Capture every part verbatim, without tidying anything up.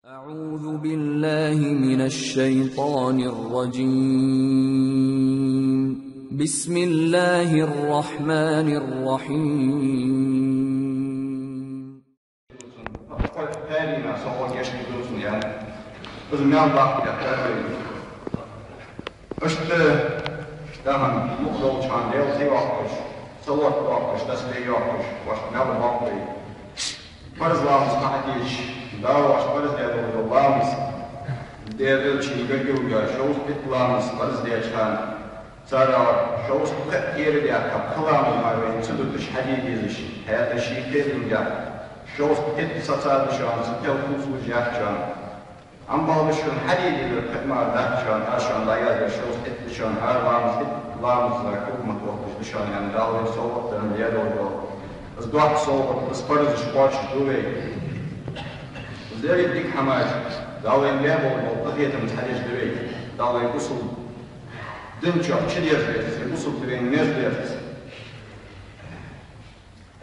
أعوذ بالله من الشيطان الرجيم. بسم الله الرحمن الرحيم. Кхойтта кхаьрийна со гӀо гешт дувцаш ян. Из мел баккха яхар. Иштта тахан мукъа долча хана Даьла зи йоаккхаш, салот йоаккхаш, тасбихь йоаккхаш, вайна мел баккхий. Парз ламаз кхахьа дийш, Дала вайна парз даь дола ламаз. Даьла Элчан гаргга шовзткъа итт ламаз парз даьча хана. Царех шовзткъа кхаъ тӀера даьккха, кхы ламаз мара вайна ца дуташ, хьаде дезаш, хӀаьта ший кхерам дехьа. Шовзткъа итт сацадеш шоана, ца тел хӀусвуж яхача. Амма бала шун хьаде дезар кхы мара дац шоана, аз шоана дӀаяздеш шовзткъа итт да шоана, хӀара ламаз итт ламаза хьукмат отташ да шоана, ян Дала вайна совгӀат даьр ма даьдолда. Из доккха совгӀат, из парзаш кхоачаш ду вай. Из деррига дика хӀамаш, Дала вайна бе болаш бола къахетамца хьадеш да вай. Дала вайна усул дин чу чудерзаде, усул дин вайна мерзаде.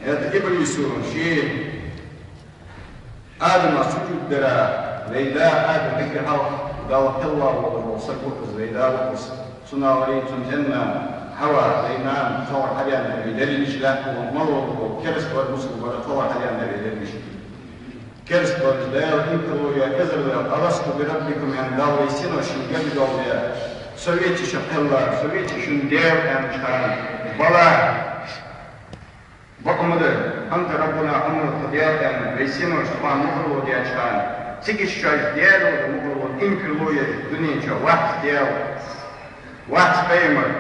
ХӀаьта иблисо ший Адама сужуд дара, вай да Адам, дика хьалха Дала кхелла волаш вола саг ва из, вай да ва из. Цунах варий цун цӀенна Хьава, вай нана, цхьа вар хьаденна, вай дерригаш лаьтта болаш мел вола кераста вар, мусулман вар, цхьа вар хьаденна, вай дерригаш. Кераста вар, Даьла инкарло яь, эзар ваьнна, «Аласту би раббикум», аьнна, Дала вай синош шийна гаргга доаладаь, со веций шо кхеллар, со веций шун Даьла аьннача хана, бала, бакъ ма да, «Анта раббуна», хьо ма вий тха Даьла аьнна, вай синош цу хана мукъарло даьча хана, цига шоаш Даьла мукъарло, инкарло еш дунен чу вац Даьла. Вац пайхамар,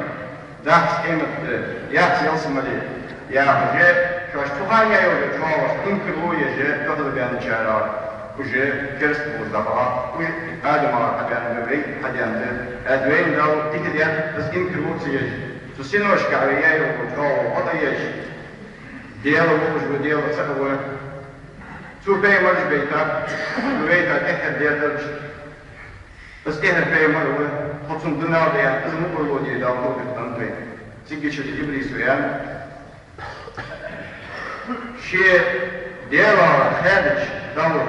дац къематди, яц ялсмале, яхаш, шоаш цу хана яь йола чӀоагӀо инкарло еш, духьалбаьнначарех уж кераста болаш дӀабаха, уж Адамагара хьабаьнна да, вай хьаденна да, хӀаьта вайна Дала дика даьд, из инкарло ца еш, цу синошкахь вай яь йола чӀоагӀо хьаеш, Даьла волаш ва, Даьла цаӀ ва. Цо пайхамараш байтаб, цо вайта тӀеххьара дердараш. Из тӀеххьара пайхамар ва, тхо цунна динах даьнна, из мукъарло де Дала товфикъ денна вайна. Цигача иблисо аьннад: «Ше Даьлагара хаьдача, Дала,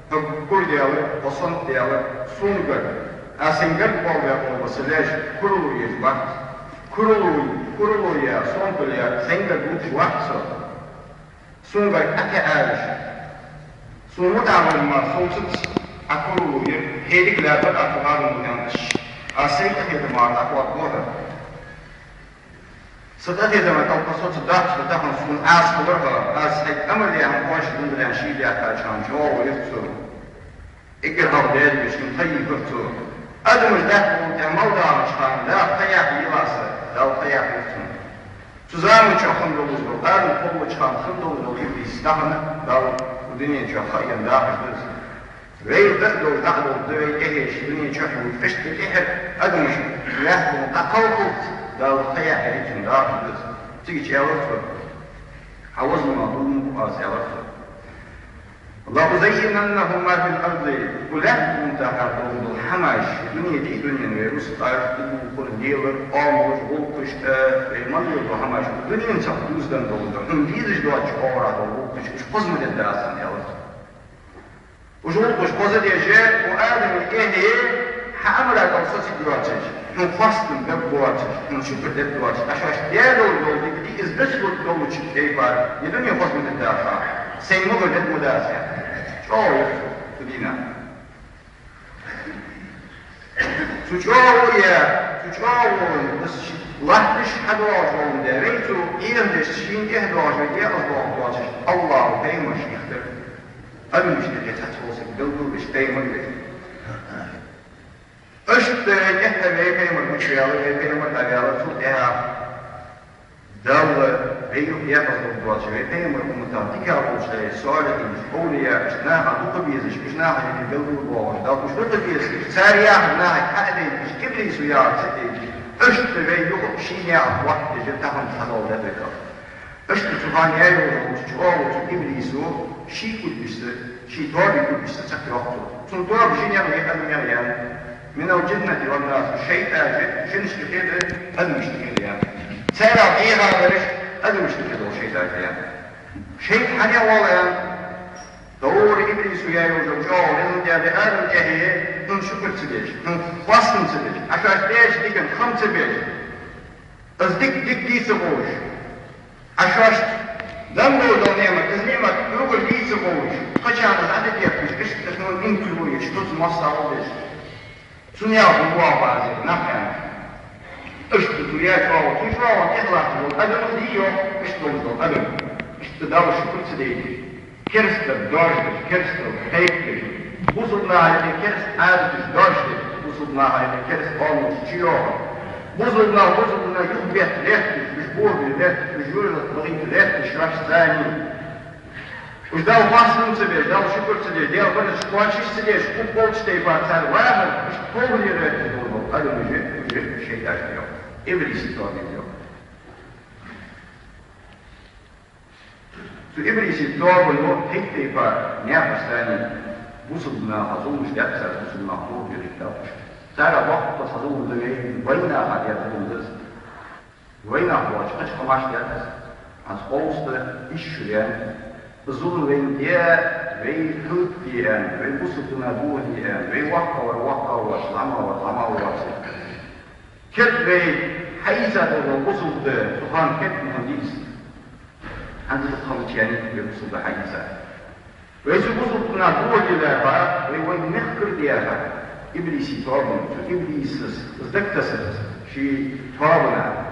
хьо кура Даьла, хьо сонта Даьла, сона гарга, аз сайна гарга болабаь бола са лаьш курало еш вац. Курало, курало яь, сонтал яь, сайна гарга луш вац со. Сона гарга Ӏа кхаьчача, сона мутӀахьа вар мара, сона цаца Ӏа курало яр, хьедика лаьрхӀа Ӏа цу гӀадамал нанас. Аз сайна къахетам мара дӀакхоачаргва хьо. Са къахетама кӀалха со ца дац, со тахан сона Ӏаса хиларах, аз хьайга амар даь хӀама кхоачашдергда аьнна, ший бехкача хана чӀоагӀо йир цо. Эггара хьалха Даьла вешийна кхайкар цо. Адамаш даьхка болча тӀехьа мел дахача хана, Дала кхайкар йилла са, Дала кхайкар цунна. Цу заман чу хинна долаш дола, Адам кхеллача хана хинна долаш дола иблис тахан Дала укх дунен чу хаийна дахаш да из. Вай дӀа а долаш, дӀа а долаш да вай тӀехьа, дунен чу хьуна, иштта тӀехьа адамаш лаьтта болча дӀакхалхалца Дала кхайкар цунна дахаш да из. Цигача аьлар цо: «Хьа веза волча Дала, аз», аьлар цо. «لأزينن لهم ما في الأرض», укх лаьтта тӀа хьадоагӀаш дола хӀамаш, дунен тӀа, дунен вай рузкъаш, духар, лелар, оамалаш, гӀулакхаш, э, вай мел йола хӀамаш, дунен цӀагӀа дувзаденна дола, хьона дезаш доацача оагӀорахьа дола гӀулакхаш, уж хоза ма дергда аз, аьлар. Уж гӀулакхаш хоза деш, укх Адама тӀехьа хьа амара кӀал соцаргйоацаш, хьона хоастам бергбоацаш, хьона шукар дергдоацаш, Ӏа шоашта даь дола дика, из бесплатно долча тайпара, е дуне хоза ма дергда аз, сайна могар дергда аз, аьнна. ЧӀоагӀо йир цо цу дийнахьа. Цу чӀоагӀо яь, цу чӀоагӀо, из латташ хьадоагӀаш волча дийнахьа, вай цу Ӏехадеш шийна тӀехьа доагӀаш, вай декъаза доагӀаш доацаш, АллахӀа пайхамараш ихтар. Адамашта юкъе цхьацца волча сага белгалвеш пайхамар вай. Иштта тӀехьа вай пайхамар гучаваьлар, вай пайхамар дӀаваьлар, цул тӀехьагӀа Дала вай юкъе декъаза лургдоацаш, вай пайхамара умматах дикагӀа болча, солихӀинаш, овлияаш, наха дукха безаш, уж наха юкъе белгалбоахаш, Дала уж дукха безаш, цар яхар нахага хьа а дайта, иблисо яхар ца дайта, иштта вай юха ший наькъа хьоттадеш тахан хьадоаладаьд вай кхы. Иштта цу хана яь йолча чӀоагӀо, цу иблисо ший кулгашца, ший тоабий кулгашца цхьаккха йоах цо. Цун тоаба жинех а, адамех а я. «من الجنة والناس», шайтӀаш жинашта юкъе да, адамашта юкъе да, я. Царех хьехараш адамашта юкъе дола шайтӀаш я. ШайтӀа хьанех воал, я? Товра иблисо яь йолча чӀоагӀо везан Адам тӀехье хьона шукр ца деш, хьона хоастам ца деш, Ӏа шоашта деча дикан хам ца беш, из дика дика дийца гӀовш, Ӏа шоашта денна дола ниӀмат, из ниӀмат хьогара дийца гӀовш, кхычарна из Ӏа тӀадетташ, иштта хьона инкарло еш, тӀуз моастагӀал деш. Цунна ял хӀун боху базар нах аьнна. Иштта цу я чӀоагӀо, цу чӀоагӀо тӀехьа латташ вола адам дий йоах, иштта долаш дола адам. Иштта Далла шукр ца деш, кераста дош деш, кераста кхайкадеш, бусалба наха юкъе кераста Ӏадаташ дош деш, бусалба наха юкъе кераста къамаьлаш чуйоахаш, бусалба нах бусалба дина юхабетта лаьтташ, уж бохабе лаьтташ, уж жожагӀате бахийта лаьтташ шоашца цхьана. Уж Далла хоастам ца беш, Далла шукр ца деш, Даьла барт кхоачаш ца деш, укх болча тайпара цар вахар, уж товлера гӀерташ дола адамаш, уж шайтӀаш да йоах. Иблиса тоба я йоах. Цу иблиса тоба я хӀара тайпара наха цхьана бусалба наха зуламаш даьд цар, бусалба наха товлера гӀерташ. Цар боккха зулам да вай, вайнаха даь зулам да из. Вайнах волча кхыча къамашта даьд из. Хьанца къовсам да, ишта шу даьнна. Зулам вайна де, вай хӀалакде аьнна, вай бусалба дина дохаде аьнна, вай воккхавар воккхавоацаш, зӀамагӀвар зӀамагӀвоацаш. Керда вай хьаийца дола бусалба да, цу хана керда ма хиннадий из. ХӀанз дукха хала чӀоагӀа вай бусалба да хьаийца. Вай цу бусалба дина дохаде лаьрхӀа, вай, вай мехкара дехар, иблиса тоба, цу иблисас, из дагатессар, ший тобана,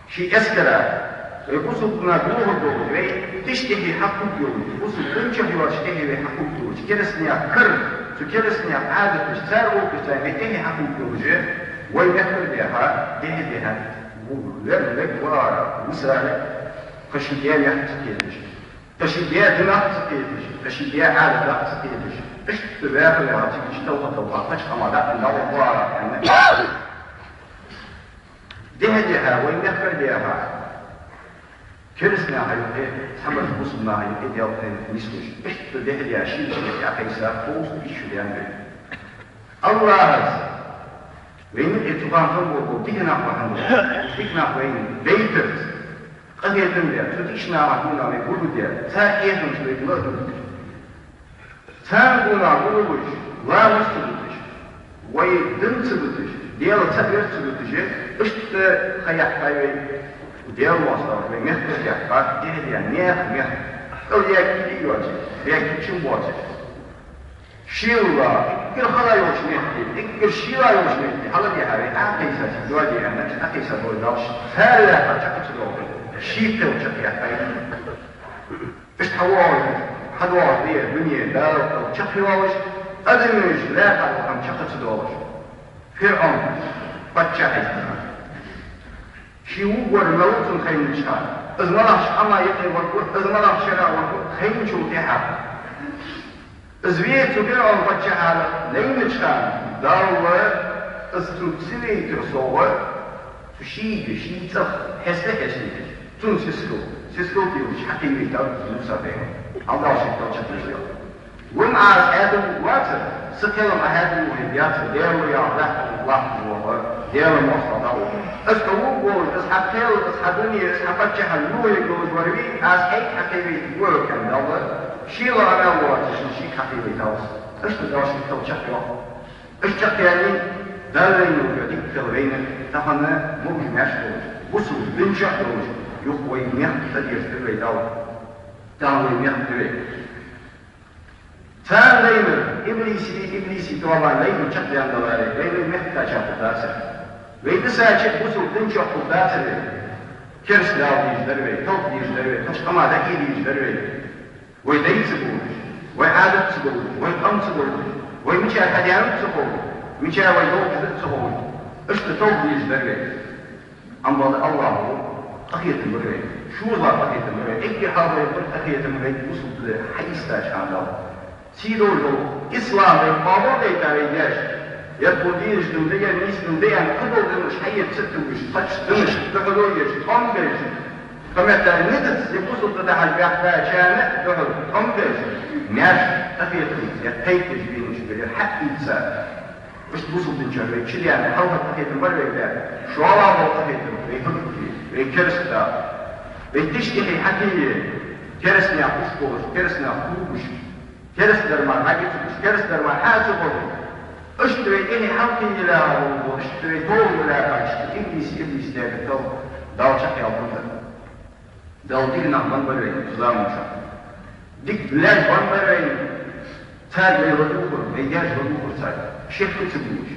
ший эскара. Вай бусалба дина дохар долаш, вай тиша тӀехье хьакхувргйолаш, бусалба дин чу йоацаш тӀехье вай хьакхувргйолаш, кераста наьха кара, цу кераста наьха Ӏадаташ, цар гӀулакхаш, цар вай тӀехье хьакхувргйолаш, вай мехкара дехар, дехьа-дехьа, ву-, вер-, вер-, вара, мисала, кхы ший даь мехка ца кхеташ. Кхы ший даь динах ца кхеташ, кхы ший даь Ӏадатах ца кхеташ, иштта ваьха-ваьха, цига иштта талха-талха, кхыча къаман дакъа дӀаваха аьнна. Дехьа-дехьа, вай мехкара дехар, кераста наха юкъе, цхьабарча бусалба наха юкъе Даьла къахетам нислуш, иштта дехьа-дехьа, ший-ший юкъе кхайса, тховса ишта шу даьнна вай. АллахӀа вайна юкъе цу хана хинна бола дика нах бахьан долаш, дика нах вайна байтарца, къахетам бе, цу дикача наха гонахьа вай гулдалар, цар хьехамаш вайга ладувгӀаш, царна гонахьа гулдалуш, ламаз ца дуташ, вай дин ца дуташ, Даьла цаӀ вер ца дуташ, иштта ха яьккхай вай, Даьла моастагӀаша вай мехкара дехар, дехьа-дехьа, мех-мех, кӀал яьккхе а йоацаш, яьккхе чум боацаш. Шийла, эггара хала йолча метте, эггара шийла йолча метте, хьалдехьа вай Ӏокхайса, цига доаде аьнна, Ӏокхайса дола Даьла, цар лаьрхӀа чакх ца доагӀа, ший кхел чакхъяьккхай. Иштта хьавоагӀаш, хьадоагӀаш да ер дуне, Дала кхел чакхйоалаш, адамаш лаьрхӀа дола хӀама чакх ца доалаш. ФирӀавн паччахь хиннав. Ший вувргвар мел вар цунна хайнача хана, из малагӀча къама юкъе варгвар, из малагӀча шера варгвар хайначул тӀехьагӀа. Из ве цу ФирӀавн паччахьа лайнача хана, Дала из цунга ца вайтар совгӀа, цу шийга, ший цӀагӀа хьеста-хьеста, цунна сискал, сискал тӀа йолаш хьакхийвайтав Муса пайхамар. Аллахӏа шийга кхел чакхъяьлар. Вун Ӏа хьаькъал вацар, са кхел Ӏа хьаькъал ву хьайга яцар, Даьла яхар лаьттара латташ вар, Даьла моастагӀа да. Аз хьо вувргволаш, аз хьа кхел, аз хьа дуне, аз хьа паччахьал юхайаргйолаш вар вий, аз хьайга хьакхийвайтаргва хьо, аьнна Далла, шийла Ӏа мел воацар шийна шийга хьакхийвайтав из. Иштта Дала шийга кхел чакхйоаккх. Иштта чакхъяьннай, Дала вайна вуьгу дика кхел вайна, тахан могаш-маьрша долаш, бусалба дин чу долаш, юха вай мехка тӀадерзадир вай Дала. Дала вай мехка дир вай. Царна лайнар, иблиси, иблиси тоба лайнар чакхдаьнна даларе, вай, вай мехка кхаьча хургдацар. Вай дисача бусалба дин чу хургдацар вай. Кераста Дала дезаш дар вай, талха дезаш дар вай, кхыча къама дӀаэца дезаш дар вай. Вай дай ца бовлаш, вай Ӏадат ца довлаш, вай къам ца довлаш, вай мичара хьадаьннад ца ховлаш, мичара вай долча да ца ховлаш. Иштта талха дезаш дар вай. Амма Аллахӏа къахетам бир вай, шозлагӀа къахетам бир вай, эггара хьалхара къахетам бир вай, бусалба дин хьаийцача хана Дала. Сий долаш дола ислам вай къоабалдайта вай даьша, ер кхы дезаш да, ер нийса да аьнна, кхыдола динаш хьаэца ца тугаш, кхыча динашта духьале еш, тӀом беш, кхы метта нидаца, е бусалба дин дахьаш баьхкачарна духьал тӀом беш, маьрша къахетам, ер кхайкадеш венаш бе, ер хьаийца. Иштта бусалба дин чу вай чудаьнна, хьалхара къахетам бар вай баь, шоллагӀа дола къахетам, вай хӀалакде, вай кераста да, вай тиша тӀехье хьакхийе, кераста наьха уш болаш, кераста наьха кугаш. Кераста дар мара хьагицалуш, кераста дар мара хьа а ца гӀоргда. Иштта вай тӀехьа хьалкхийна лаьгӀа волаш, иштта вай товла лаьгӀа, иштта иблис, иблис дерг тов, Дала чакхъяьлча хӀама да. Дала дика нах бан бар вайна цу заман чу. Дика лаьш бан бар вайна. Царга вай ладувгӀар, вай даьша ладувгӀар царга. Шек ца буаш.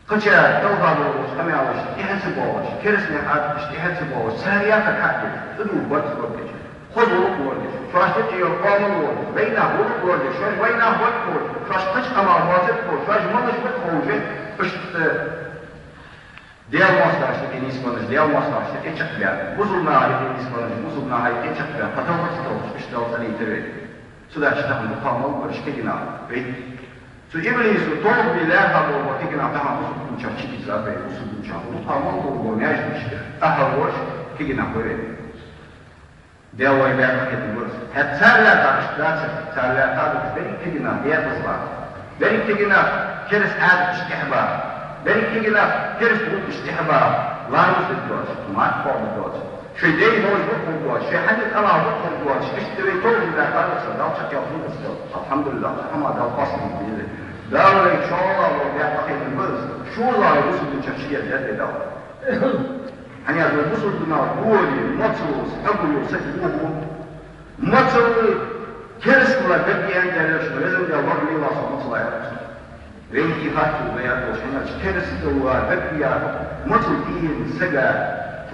Кхыча талхаболча къамаьлашта тӀехьа ца боагӀаш, кераста наьха Ӏадаташта тӀехьа ца боагӀаш, цар яхар хьадеш, цӀена барт лоргдеш, хоза гӀулакх лоргдеш, шоашта тӀа йола къамаьл лоргдеш, вайнаьха гӀулакх лоргдеш, шоаш вайнаьха барт лоргдеш, шоаш кхыча къамаьл моацарг ховш, шоаш малаш ба ховш, иштта Даьла моастагӀашта тӀа нийсбеннараш, Даьла моастагӀашта тӀа чакхбаьнна, бусалба наха тӀа нийсбеннараш, бусалба наха тӀа чакхбаьнна, кхы талха ца талхаш, иштта Дала цӀенйийтар вай. Цудухьа тахан дукха ха мел бараш кегий нах. Вай цу иблиса товба бе лаьрхӀа бола кегий нах тахан бусалба дунчах чу дизза вай, бусалба дунчах дукха ха мел бола маьждигашка ахьа воаш кегий нах ба вай. Даьла вай баьрга хетам бараш. ХӀаьта цар лаьрхӀа иштта дацар, цар лаьрхӀа дукха берригаш кегий нах декъаза ба. Берригаш кегий нах кераста Ӏадаташта тӀехьа ба. Берригаш кегий нах кераста гӀулакхашта тӀехьа ба. Ламаз дергдоацаш, марха кхоабаргдоацаш. Шоай даьй божа бутт хургдоацаш, шоай хьанна къамаьл бутт хургдоацаш, иштта вай товла лаьрхӀа дац, Дала чакхъяьлча хӀама да из. Алхьамдулиллахь, хӀама Дала къоастам бийла. Дала вай шоллагӀа ло баьрга хетам бараш, шозлагӀа вай бусалба дунчах чу дерзадаьд вай Дала. ХӀана аьлча вай бусалба динах дола, моцал, хьогал йола саг воху. Моцал керастала бегӀ ян дераш, Везан Даьла, лоралелахь со моцала яхаш. Вайна тӀехьа хатта вай яхаш, хӀана аьлча керастала бегӀ яр, моцал тӀаена сага,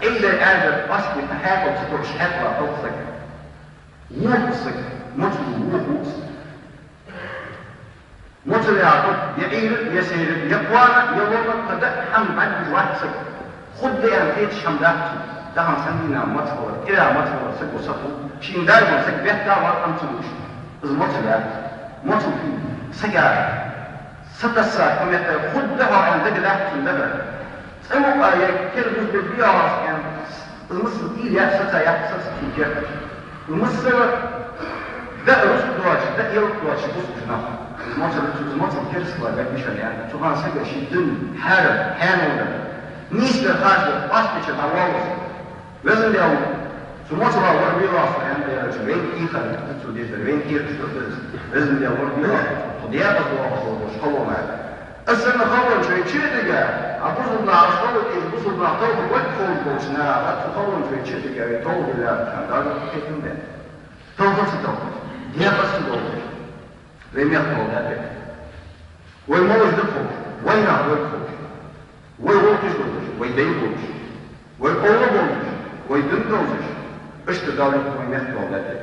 кӀайдар аьрдар къоастаде хьаькъал ца долаш хьаькъала кхалх саг. Воху саг, моцал воху саг. Моцал яхар, е Ӏуйра, е сайра, е кхоана, е лома, кхы даа хӀама бӀаргагуш вац саг. Хургда аьнна хеташ хӀама дац цунна. Тахан санна моцал вар, кӀира моцал вар саг ва саху, шийна дарба саг бетта вар амцалуш. Из моцал яц. Моцал фу? Сага сатасса къамаьл хургда хьо аьнна дага лаьтта цунна дага. ЦӀа мукъа е кер гуш бе биялас аьнна, из масал ийла яц, саца яц, саца цун керта. Из масала даа рузкъа доацаш, даа ялат доацаш бусалба нах. Из моцал, из моцал керастала бегӀ мишан ян. Цу хана сага ший дин, хьарам, хьанал да. Нийсбе хаза, къоастабеча дӀаваллалца. Везан Даьла, цу моцала лорабелахь со аьнна, Даьла, вайна тӀехьа, цу дезар, вайна тӀехьа что дезар. Везан Даьла, лорабелахь, тхо декъаза доагӀаш долаш халонах. Аз санна халонаш вай чу а дига, а бусалба нах, аз хало тӀехьа бусалба нах талха вай ховш болча наха, цу халонаш вай чу а дига, вай товла лаьрхӀа, Дала хетам бе. Талха ца талхаш, декъаза ца долаш. Вай мехка дола даь. Вай малаш да ховш, вай нах вай ховш. Вай гӀулакхаш долаш, вай дай долаш, вай къовла болаш, вай дин довзаш, иштта Дала юкъе вай мехка дола даь.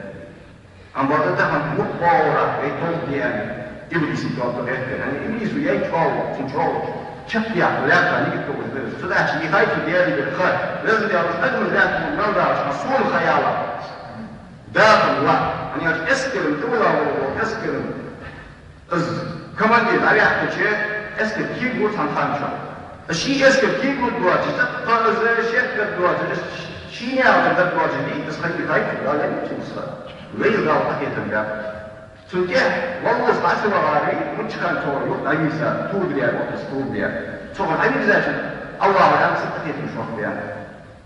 Амма бакъда тахан мукъа бовра вай товла де аьнна, иблиса тоба гӀертар. ХӀана иблисо яй чӀоагӀа, цун чӀоагӀа чакхъяьккха лаьрхӀа нигат тохаш дар. Цудухьа йихай цу Даьлагара ха, Везан Даьла, адамаш лаьтта мел далаш, хьа сона ха яла. Даха ла, хӀана аьлча эскаран тӀа вала вола эскаран Из командир дӀаваьккхача, эскар кегалу цхьан хана чу. Ший эскар кегалургдоацаш, цкъа из шек дергдоацаш, ший наьха дергдоацаш дий, из хайта хайта, Дала аьнна цунца. Вай Дала къахетам баьб. Цун тӀехьа валлалца дӀа ца вагӀаре, мичча хана цо юкъе дӀавийрза, тувраяьр, вот из тувраяьр. Цо хьавийрзача, Аллахӏа аьнна, са къахетам шоах баьнна.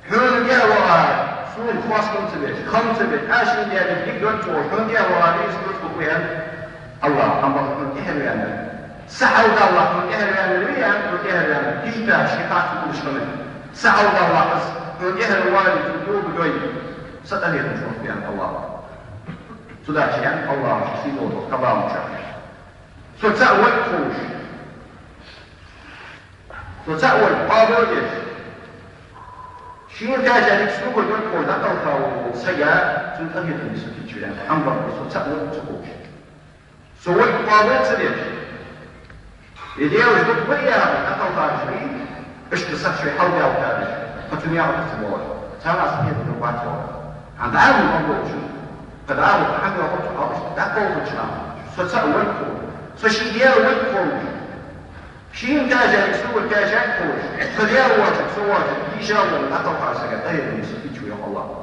Хьона тӀехьа вагӀар, сона хоастам ца беш, хам ца беш, ашин дерриг дика дар ца оаш, хьона тӀехьа вагӀар, из куц бу аьнна. Аллахӏ, амма хьона тӀехьа ваьннар. Са хьалдаллахь, хьона тӀехьа ваьннар вий аьнна, хьона тӀехьа ваьннар. Кхийттар, ший хатта гулаш хиннар. Са хьалдаллахь из, хьона тӀехьа ваьннар, цун тоба дой. Са къахетам шоах баьнна Аллахӏ. Цудухьа аьннад Аллахӏо ший сийдолча кабамча. Со цаӀ волга ховш. Со цаӀ волга къоабал деш. Шийна кхаьча дика сога дург ховш дӀакхалха вола сага, цунна къахетам бе со кийча ваьнна. Амма со цаӀ волга ца ховш. Со волга къоабал ца деш. Е Даьлаца дукха ма яхар, дӀакхалхараш вий, иштта саг шоай хьалдаьлча, кхы цу наькъа тӀа ца боагӀаш. Царна аз къахетам бац оаха. ХӀанз дӀа а ву ма болчун. Кхы дӀа а ву, хьан йоахар цу хьалхашка, дӀакхалхача наха. Со цаӀ волга ховш. Со ший Даьла волга ховш. Шийна кхаьча дика сога кхаьча ховш. Со Даьла воацилга, со воацилга, дийша а вола, дӀакхалхача сага къахетам бе со кийча, йоах Аллахӏо.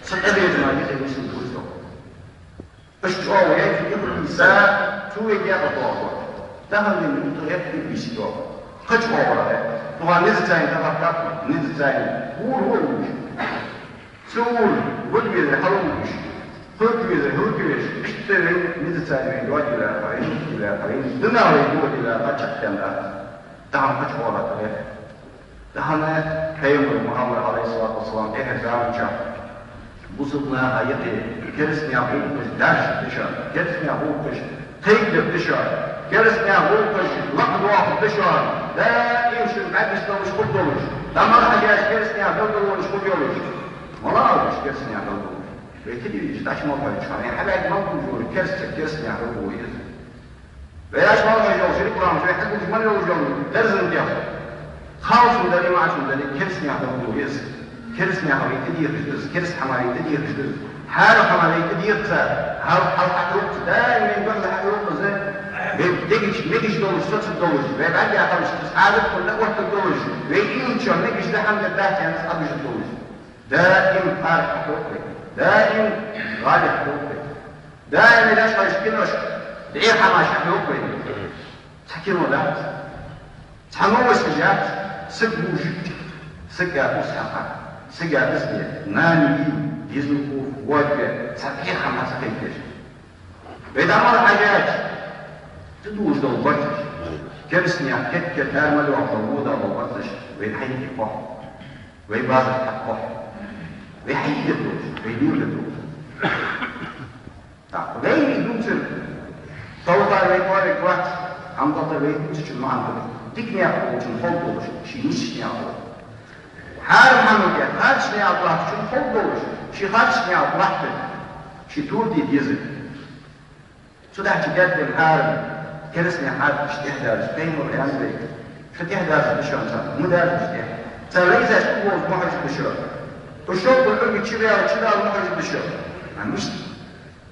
Са къахетама юкъе нийсса хургда. Иштта чӀоагӀо яй цу иблиса, цу вай декъа тоха. Тахан вайна юкъе иблис тоха. Кхы чӀоагӀо яй. Цу хана низацайна тӀа хаттар, низацайна. Ур, ур, ур. Цу ур, гулбелар хьалуш. Хьулквеза, хьулквеза, иштта вай медицина вай доадилаха, вай хьулквилаха, вай дина вай доадилаха чакхдаьнна дац. Тахан кхача гӀора тӀа вехар. Тахан Пайхамар Мухьаммад, Ӏалайхи ссалату вассалам, тӀехьа заман чу бусалба наха юкъе керастий гӀулакхаш даржа дешар, керастий гӀулакхаш кхайкадеш дешар, керастий гӀулакхаш лакхдоахаш дешар, даим шун бӀаьргаш долаш хургдолаш, дӀа мел хьежача керастий белгалонаш хургйолаш. Мала алаш керастий белгалонаш? Вай телевизоре тӀа мел хьежача, вай хьабаьгӀа мел гуш йола кераста, керастий белгало я из. Вай аш мел хьежа йола рекламаш, вай хьагуш мел йола дерзан тӀехьа. Халцун дале, маӀачун дале, керастий белгало я из. Керастий хӀама вай тӀадехаш да из, кераста хӀама вай тӀадехаш да из. ХӀара хӀама вай тӀадехац, хьал, хьал хьахьокхац, даим вайна духьал хьахьокх из. Вай дегаш, мегаш долаш, соцаш долаш, вай бӀаргех хилча из хьараб хӀама оттаргдолаш, вай ийначоа мегаш да хӀама дац аьнна из Ӏодужаш долаш. Даим пхьараш хьахьокх вай, даим гӀали хьахьокх вай, даим дӀа шоаш кинош, дӀаьха хӀамаш хьахьокх вай. Цхьа кино дац, цхьа новосташ яц, саг вувш, сага ус хьакха, сага ус де, нана вий, везан хуф, вотга, цхьа дӀаьха хӀама ца кхайкадеш. Вай дӀа мел хьежача, тӀадувш дола барзкъаш, керастий кет-кет ара мел йоаккхаш дола, во дола барзкъаш вайна хьайийтаргболаш, вай базар тӀа кхухь, вай хьайийтаргдолаш, вай леларгдолаш. ТӀаккха вай дувцар, товтар вай коа век вац, хӀама товтар вай дувцачун маӀан да, дика наькъа волчун ховргдолаш, ший нийсача наькъа волчун. Хьарам хӀамага харцача наькъа латтачун ховргдолаш, ший харцача наькъа латта, ший турде дезар. Цудухьа даьд вайна хьарам, керастий хьарам иштта тӀехьадаржа, Пайхамара аьннад вайга: шу тӀехьадаржаргда шоана царна, ма даржалаш тӀехьа. Цар лайзача кулгалца ма хьожаргда шо. Уж шовкъе хьуга чу ваьлча, чу вала ма хьожаргда шо. А мишта?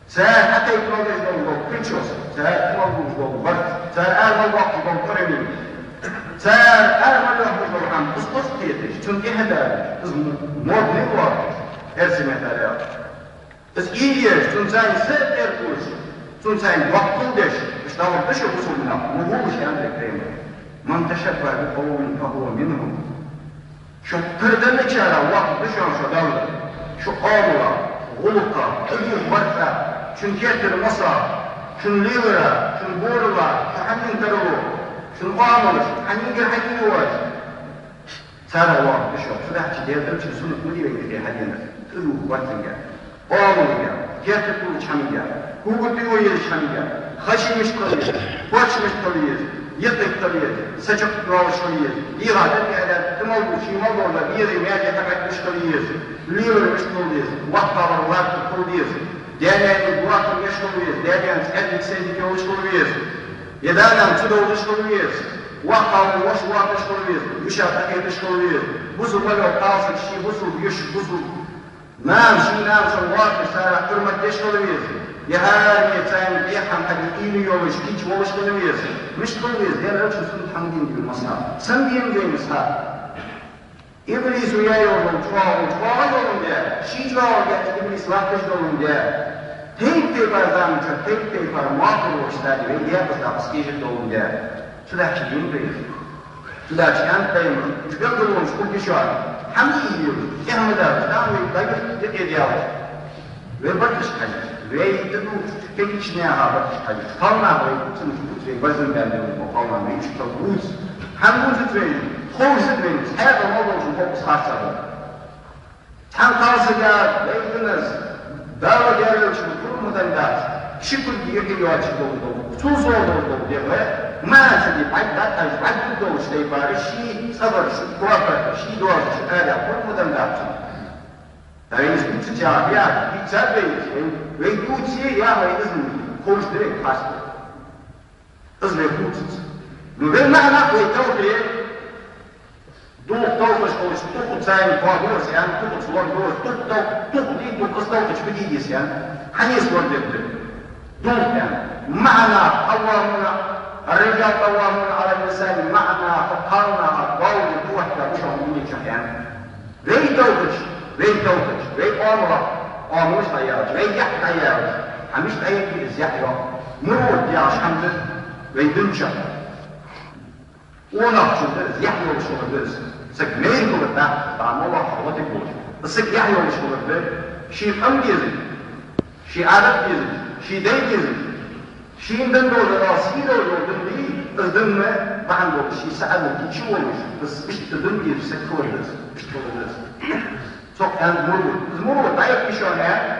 Цар хьакхайка мел деш дола причёска, цар тӀа мел гуш дола барзкъа, цар ара мел боаккхаш дола кӀорамаш, цар ара мел йоаккхаш дола хӀама, кхузткъа кхеташ, цунна тӀехьадаржаш, из модный лоархӀаш, эрсий меттала аьлча. Из ийрча, цунца са а тӀера кхувш, цунца доккхал деш, уж дӀалургда шо, бусалба нах, ма вувш, аьннад Пайхамара: من تشبه بقوم فهو منهم. Шо тара даьчарех воаккхаргда шоана шо Далла, шун Ӏамалах, гӀулакхах, тӀадувхача барзкъах, шун керттера мосах, шун леларах, шун боларах, шун хьанна тарлу, шун Ӏамалах, шун хьанна хьайоалаш. Царех воаккхаргда шо, цудухьа Даьла Элчан суннат ма дий вайна тӀехьа хьадена, тӀадувха барзкъага, Ӏамалга, керттера кулгача хӀамага, хӀуга тӀайоаерзача хӀамага, хачи мишта хила еза, корча мишта хила еза, йикъиг хила еза, са чакхдоалаш хила еза, дегӀа тӀа тӀехьа тӀа мел гуш, ший мел дола бера маьже хьабаьхкаш хила еза, лелар мишта хила деза, воккхагӀвар латтар хила деза, даь-наьна доаккхар еш хила веза, даь-наьнаца аьрдиг-сайдиг йолаш хила веза, е да-нана цу довзаш хила веза, воккхагӀвар воша воаккхаш хила веза, вӀаший тӀахеташ хила веза, бусалба маьлох кхалсаг ший бусалба йиша, бусалба нана ший нанас лоархӀаш, царех хьурмат деш хила веза, е хӀаране царна тӀехьа хьабе уйла йолаш, кийча волаш хила веза. Мишта хила веза? Даьла Элчан суннат хьадена дий вайна массанена? Сенна дена вайна из хӀама? Иблисо яь йола чӀоагӀо чӀоагӀа доландаь, ший чӀоагӀо яь Иблис латташ доландаь, тайп-тайпара заман чу тайп-тайпара моаршал лоацаш да вай декъаза дакъа скежет доландаь. Цудухьа дена вайна из. Цудухьа аьннад Пайхамара: уж белгалонаш хургда шоана, хьама ийя, тӀехьа ма даржалаш, дӀа вай дагар дикъе даьлча, вай барзкъашка хьежача, вай тӀадувхача кагийча наьха барзкъашка хьежача, кхалнаха вай дувцаш, вай барзан баьнна долаш бола кхалнах вай иштта дувц. ХӀана дувцац вай? Ховш да вайна, цхьаькха мел долчун хов из харцахьа. Цхьан кхалсага вай дина из, Дала Даьла Элчанна пурам ма деннадац, ши кулг юкъе йоацаш дола, цул совгӀа дола дегӀ, маьнца ди бӀарг дӀатӀахьежа, бӀарг дӀадолаш тайпара, ший цӀабараш, ший копараш, ший доазаш аьле, пурам ма деннадац цунна. Вай из дувцача, яхар, дийцад вай из, вай, вай дувце, яхар, вай из ховш да вайна харц. Из вай хувцац. Ну, вай маӀа нах вай талхе, дулх талхаш хилча, тӀух цайна кхоадора аьнна, тӀухаца лорадора, тӀух тал-, тӀух дий, тӀух из талхача фу де деза аьнна, хьанеса лорадергда? Дулх аьнна. МаӀа нах, قوامون، الرجال قوامون على النساء, маӀа наха кхалнаха доал де духьа да шоана дунен чу аьнна. Вай талхача, вай талхача, вай Ӏамалах, Ӏамалаш дӀаяьлча, вай яхь дӀаяьлча, хьа мишта дӀаергья из яхь, йоах? Муруат яхаш хӀама да вай дин чу. Къонахчун да из, яхь йолаш хилар да из. Саг майра хилар да, дӀа моллагӀа хьалгӀоттаргболаш. Из саг яхь йолаш хилар да, ший къам деза, Ший Ӏадат дезаш, ший дай дезаш, шийна дан долаш, сий долаш дола ди, из ди бахьан долаш, ший са Ӏадат дича волаш, из иштта ди безаш саг хилар да из, иштта хилар да из. Цо аьннад Мурват. Из Мурват дӀаихкий шоана, аьннад,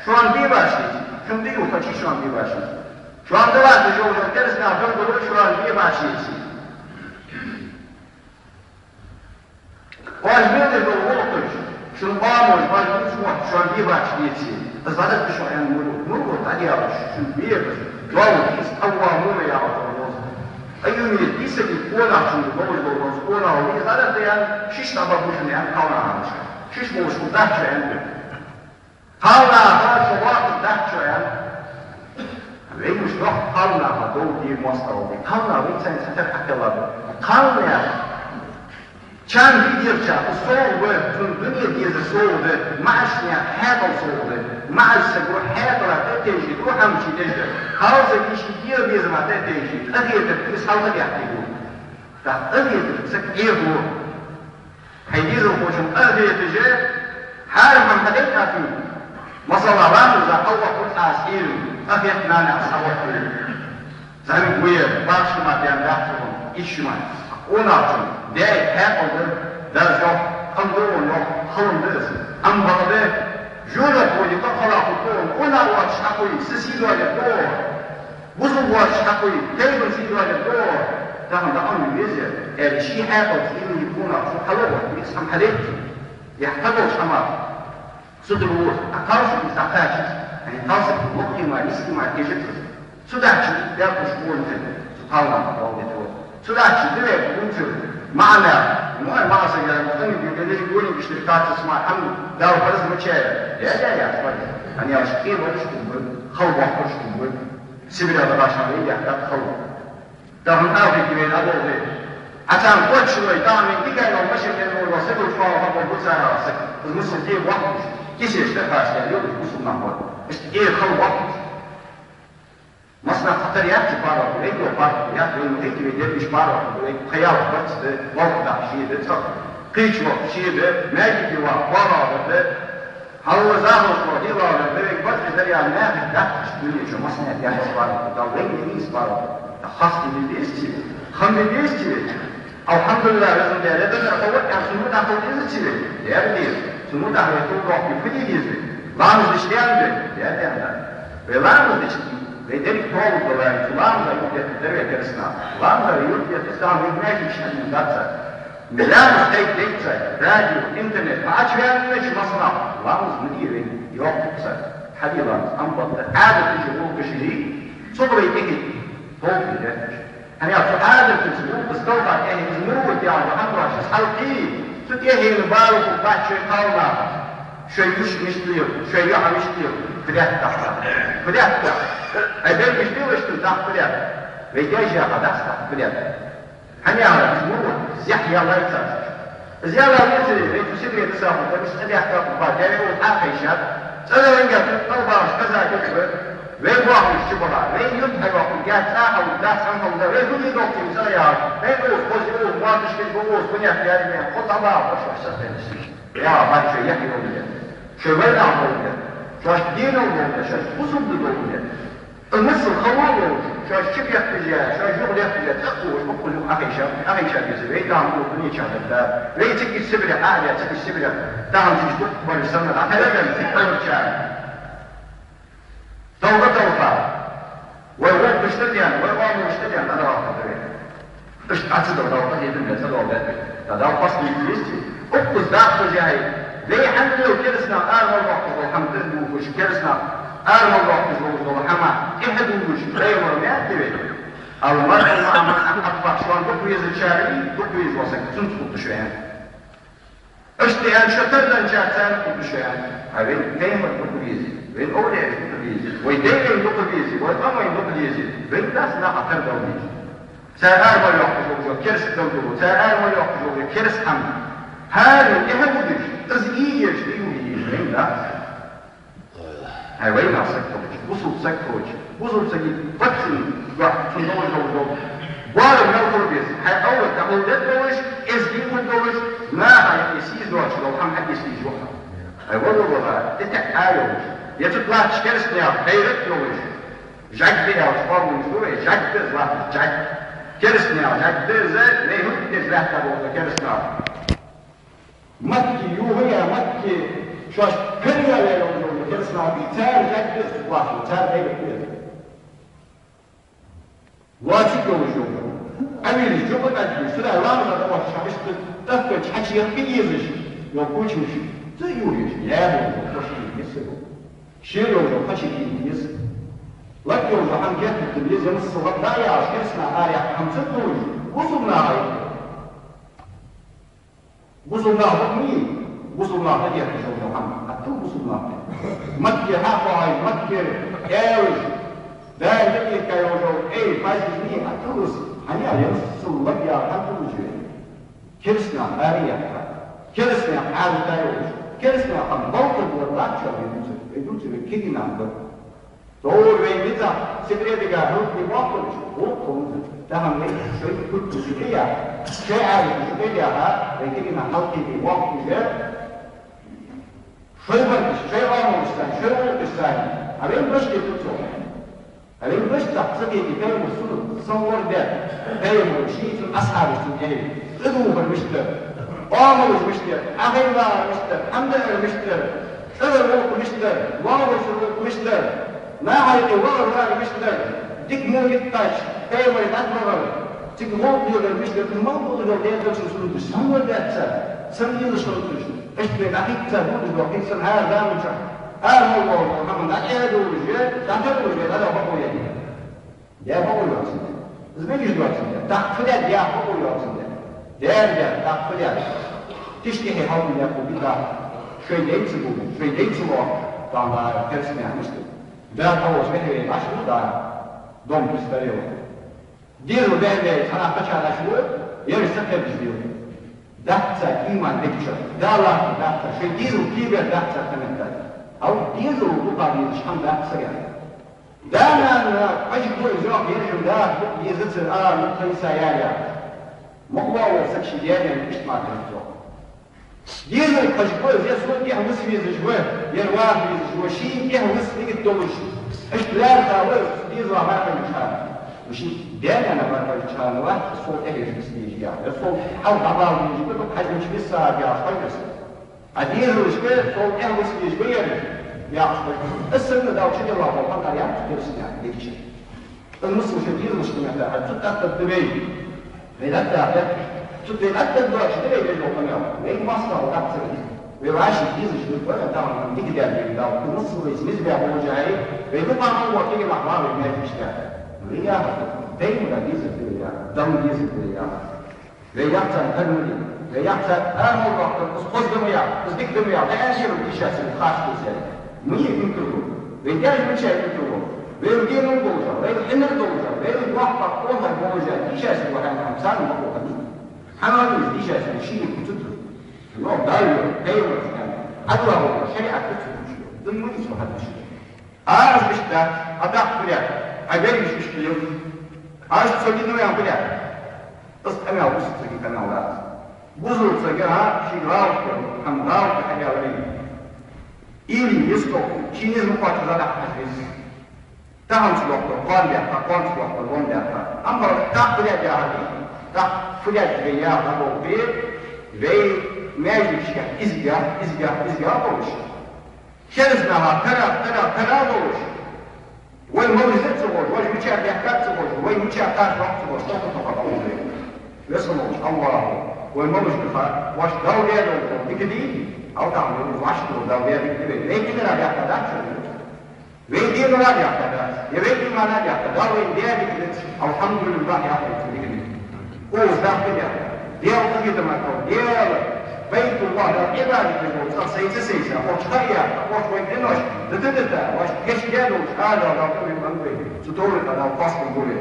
шоана бе башха деций, шун ди юхача шоана бе башха деций. Шоана тӀалатташ йола кераста нах дан долаш шоана бе башха деций. Оаш бе дезаш дола гӀулакхаш, шун къамаьлаш, оаш бувцаш мотт шоана бе башха деций. Из дӀадахка шоана, аьннад Мурват. Мурват дӀадаьлча, шун бе беза, доал дийца, Къаввамуна яхаш дола ловза. Къаюмият дийца, къонахчун долаш дола ловза, къонахчун из дӀадахка, аьннад, шишша дӀабахьа бушна, аьннад, кхалнаха. Шишша болаш хӀама дац шо, аьннад. Кхалнаха шо вахар дац шо, аьннад. Вай мишта йоах, кхалнаха дов де моастагӀал де. Кхалнах вай царна цхьатарра хьакхелла ба. Кхалнаьха чам бе дезача, из совгӀа ба, цунна дуне дезар совгӀа да, маӀача наьха хьаькъал совгӀа да. МаӀача саго хьаькъала тӀа а тевжий, духьал чу деш да. Кхалсаго ший дегӀа безама тӀа а тевжий, къахетар из хьалха дехкий да. ТӀаккха къахетар саг Ӏехо. Хьай дезалхочун къахеташ, хьарам хӀама хьадайта хьона. Масала, ламаза хьалваккха ва Ӏа, из Ӏуйран, къахетта нана Ӏа хьалваккха. ЗӀамига ва ер, башха хӀама даьннадац цун, ишшима. Къонахчун даь хьаькъал да, дас йоах, къам да вон йоах, халон да из. Амма бакъда, жожагӀате воде къахьегаш хул вон, къонах воацаш хьакхой, са сий доаллар да вон. Бусалба воацаш хьакхой, тайпан сий доаллар да вон, тахан дӀакъам веза, аьле, ший хьаькъалца ийман йола къонахчо хьалваккха, из хӀама хьадайта. Яхь тагал шамар. Цудухьа а кхалсаг из дӀакхаччалца, хӀана аьлча кхалсаг лакхе мара, миска мара тешац из. Цудухьа баьркхуш болаш да, цу кхалнаха доал де тхо. Цудухьа диле гунчур маӀа мара, ну, ай маӀа саг яр, мутаниг югелиш гониг иштта кхаччалца мара хӀама Дала параз ма яьй. Я, я, я, параз. ХӀана аьлча кхебараш хӀама ба, халбохкараш хӀама ба. Сибре дӀабахача наха вай яхтат хала. Тахан африка вайна Ӏадолхе. Ӏа царна кхоачаш вай, тахан вайна дикагӀа машин тӀа вала саг, уж фала хабар бу цар саг. Из мусул де вахтуш, кисеш тӀа хасян йолаш, мусул нах вар. Иштта э хала вахтуш. Массанахьа хатар яц из паргӀато, вайна паргӀато яц, вайна хӀаьта вай дерригаш паргӀато да, вай кхаялах барт да, балха даха ше да, цӀагӀа кхыча ваха ше да, маьждиге ваха паргӀато да. Хьалла захалаш ваха дилла ваьнна, вайга барт из дар яхаш, наьха даьхкача дуне чу массанахьа яц из паргӀато, Дала вайна еннай из паргӀато. ТӀаккха хас де деза цига, хам де деза цига. Алхьамдулиллахь, везан Даьла, даьра хьо ва аьнна, цун мутӀахьа хила деза цига. Даьра деза. Цун мутӀахьа вай хила дохке фу де деза вай? Ламаз деш даьннад вай? Даьра даьннад. Вай ламаз деш, вай деррига тоалургдолаш, цу ламаза юхадеттаргдар вай кераста наха. Ламаза юхадеттаргдар вай маьждигаш хьадина дац. Ламаз кхайкадайта цар, радио, интернет, хьачуваьннача массанахьа ламаз ма де вай, йоах цар. Хьаде ламаз, амма бакъда Ӏадаташ, гӀулакхаш, цу гӀулакхий тӀехьа толхаш летташ. ХӀана аьлча цу Ӏадатаца гӀулакхаца толхар тӀехьа из мур ва тӀехьа хьан дош, из хьалкхий, цу тӀехьенна бала хургбац шоай кхалнаха. Шоай йиша мишта лела, шоай йоӀ мишта лела, фу даьд тӀаккха. Фу даьд тӀаккха. Ай, берригаш лелаш да тӀаккха фу даьд. Вай даьша яхар дац тӀаккха фу даьд. ХӀана аьлча, из мур ва, из яхь яьллай цар. Из яьллай ца вай, вай цу Сибре дисахьа, вай мишта цӀадаьхкаб, ба, даьра вай хьакхайшаб. ЦӀа ваьннар кӀалбахаш казакаш ба. Вай бохкаш чубаха, вай юрт хьайоаккхаргья, цӀа хьалда, цӀан хьалда, вай хӀули дохкин цӀа яр. Вай оз, оз, оз, мардаш хила ба оз, бунех яри ме, хо дӀабаха, шоаш сатайна ши. Я, баччо, яхь йолга. Шоай вайнах болга. Шоаш динал болга, шоаш бусулба долга. Из миссел хало волаш, шоаш чу бехкажа, шоаш юха лехкажа, тӀаккха уж боккъал юха Ӏохайша, Ӏохайша беза, вай тахан укх дунен чу дар. Вай цига Сибре Ӏа а ваь, цига Сибре, тахан цига дукха бараш санна, дӀахьежа, цига хьаларча. Далла талха. Вай воккхача тӀа ден, вай къаманашта тӀа ден, дӀадалха да вай. Иштта Ӏа ца дала, Дала къахетам бе, ца дала бе. Та Дала пас дийца вести. Укхаза дахкаш яхье. Вай хьанна лел кераста нах ара мел доаккхаш дола хӀама тӀа дувгаш, кераста нах ара мел доаккхаш дола хӀама тӀехьа дувгаш, вай вар ма яц вай. المرء مع من أحب, шоана дукха везачарий, дукха веза вола саг, цунца хургда шо, аьнна. Иштта аьнна, шо тарденначарца царна хургда шо, аьнна. А вайна пайхамар дукха везий, вайна овлияаш дукха везий, вай дай вайна дукха везий, вай къам вайна дукха дезий, вайна дац наха тардала дезаш. Цар ара мел йоаккхаш йола кераста далдало, цар ара мел йоаккхаш йола кераста хӀама. ХӀара тӀехьа вудаш, из ийгаш, из ийгаш, вайна дац. Хьай вайнах саг хилча, бусалба саг хилча, бусалба сага бакъдолаш, цун долаш дола боарам мел хила беза, хьай Ӏоврат дӀахьулдергдолаш, эздий хургдолаш, наха юкъе сийсаз доацаш дола хӀама хьадийца дезаш ва хьо. Хьай вала вала, тӀехьа а йолаш, Е цу тӀа латташ керастий наьха гӀайрат йолаш, жӀарг да аьлча, оалаш да вай, жӀарг да из латташ, жӀарг. Керастий наьха жӀарг да из, вай хӀанз деш лаьттар вола керастий нах. Макка юхаяь, Макка шоаш караяь йолаш йола керастий нах, цар жӀарг да из латташ, цар гӀайрат да из. Лоацилга йолаш йола. Ӏовираш, жопа тӀа дӀадувш, суда ламаза тӀа отташ, хьабашта тӀаккха хьачуяхка езаш йола кучамаш. Цу юхаеш, яьраш йола, хоший, йисар. Шера йола, хачи, еза. Лакха йола хӀама геттара еза, массаза лакха да яхаш, керастий наха араяьккха хӀама ца долаш, бусалба наха а. Бусалба нах ба-кх, бусалба нах тӀа детташ йола хӀама, хьатта бусалба нах тӀа. Макка хьакхоачаш, Макка аьлча, Дала тӀакхайкаяь йола, эй, пайхамараш, хьатта из, хьаня, ялсал лаб яр хьатта из вай. Керастий нах араяьккха, керастий нах Ӏаьржа йолаш, керастий наха хӀама балтар латтача вай дувцар, вай дувцар, вай кегий нах ба. Товр вай низ, сигаретага хӀаллакде бохкалуш, гӀулакх хӀанз, тахан вай шоай куц цига я, шоай Ӏаьржа цига я, вай кегий нах хьалкхийде бохкалуш, шоай барташ, шоай оамалаш санна, шоай гӀулакхаш санна, а вай башха кхетац цо. А вай башха цхьа ца кхете, пайхамара суннат, саллаллахӀу Ӏалайхи ва саллам, пайхамара, ший цун асхьабаш цун тӀехьа, цӀи дувхар мишта дар, оамалаш мишта яр, Ӏахайна вагӀар мишта дар, хӀама дар мишта дар, цӀагӀара гӀулакх мишта дар, лоалахошта гӀулакх мишта дар, наха юкъе вахар вар мишта дар, дика во йиткъача, пайхамара дӀатӀавахар, цига гӀулакх леладар мишта дар, из мел дола Даьла Элчан суннаташ санна дац цар, санна лелаш хилар уж. Иштта вай дӀахийца дудаш дола, хӀинца хӀара заман чухь ара мел вола хӀама дӀатӀадовлаш, дӀатӀадовлаш, дӀадовла бакъо яьннай. Даьла бакъо йоацандаь. Из мегаш доацандаь. ТӀаккха фу даьд, яха бакъо йоацандаь. Даьра даьд, тӀаккха фу даьд. Тиша тӀехье хьалдув яху битах. Шоай дайца бу, шоай дайца лоху. Тахан керастий нах мишта да. Дала тхьовса вехье вай баш бу да. Дом престарелых. Дезал баьннаб, цхьаннахьа кхача лаш ву, ераш ца кхердаш дезал. Дац цар иман дегча. Дала дац цар, шоай дезал кхебер дац цар хӀама дац. Хьал дезал дукха дезаш хӀама дац цар яхар. Да-нана, хьажа гой зох, ершам да, букъ езацар, а, мукъ тайса яр яхаш. Мукъа вола саг ший даь-наьна иштта ма деза зох. Дезалга хьажа гой, ер сона тӀехьа виса везаш ва, ер ваха везаш ва, шийна тӀехьа виса нигат долаш. Иштта лаьрхӀа ва, дезала мархӀалча хана. Вай ший даь-наьна мархӀалча хана вац, сол тӀехьа виса везаш яхар. Ер сол хьалха дӀабала везаш ва, хьажа мича виса а яхаш хьажа виса. А дезалашка сол тӀехьа виса везаш ва ер, яхаш хьажа виса. Из санна Дала чудилла бола хӀама яц керастий наьха дегча. Из миссел шоай дезалашка метта, а цу тӀа тӀатта вай. Вай латтар да. Цу вай латтар доацаш да вай вежарий къамаьл. Вай моастагӀал дац цига. Вай вӀаший дезалаш да, вай тахан дика даьд вайна Дала. Из миссел вайца низ баь болча хьай, вай дукха ма воккхига мах вагӀа вай маьждигашка. Вай яхар да. Пайхамара дезар да вай яхар. Далла дезар да вай яхар. Вай яхар царна хӀара ма дий. Вай яхар царна ара ма вахтар, из хоза да ма яхар, из дика да ма яхар. Вай аьнна дийша ца харц деза. Ма е инкарло. Вай даьша мича инкарло. Вай генал долча, вай хьинар долча, вай воккха къонахий болча дийша ца вахьан хӀама царна ма ховхани. Хьанал из дийша ца ший куцу ду. Но Далла, пайхамара хьан. Хьадула вахар, шариӀат ду ца дучу. Дин ма из хьадуш. Аз иштта, а тӀаккха хӀу даьд, а берригаш иштта йоах. Аз цо дина ваьнна хӀу даьд. Аз къамаьл бусалба сага къамаьл дац. Бусалба сага, а, ший гӀалат, хӀама гӀалат хьадаьлча. Или йистох, ший низ ма кхоачча, задахь хьажа веза. Тахан ца дохкар, кхоана даьккха, кхоана ца дохкар, вон даьккха. Амма тӀаккха хӀу даьд яхар, тӀаккха хӀу даьд вай яхар боху, вай маьждигашка изгах, изгах, изгах болуш. Кераста наха тара, тара, тара волуш, вай малаш ца гӀош, вай мича бехкат ца гӀош, вай мича кхача вахт ца гӀош, тоху-тоху бахуш вай. Весалолча Аллахо, вай малаш ца гӀош, ваш Дала вер волу дика дий, алтахь вай ваш Дала вер дика дий, вай динара бехкат дац шуна. Вай динара бехкат дац, я вай имана бехкат дац, вай дер дика дац, алхьамдулиллахӀ, яхар ца дика дий. Оцу дахкадаьхна, Дела къахетамах, Дела, Байтуллахь, Дала Ӏибадат деш волу цӀа сайца-сайца, оцу ха а яьккха, оцу вай къинош дита-дита, вайна гечдеш долчу Ӏадал Дала къахетам вай, цу товрикъа Дала кхоссалуш вай.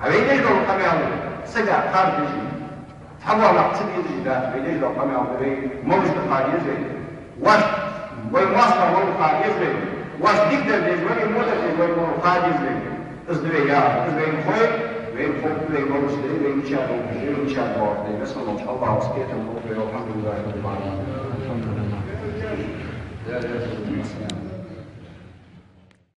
А вай деш долу къамел, сага кхара дезаш, цхьаболу нах ца дезаш дац, вай деш долу къамел, вай малаш ду кхара деза вай. Ваш, вай моастагӀа валла кхара деза вай. Ваш дика дар деза вай, во дар деза вай, валла кхара деза вай. Из ду вай яхар, из вайна хой, вайна хой, вай малаш ду, вай мича долу, вай мича долу, вай весалолча Аллахо скетам болу, вай алхьамдулиллахӀи раббил Ӏаламин.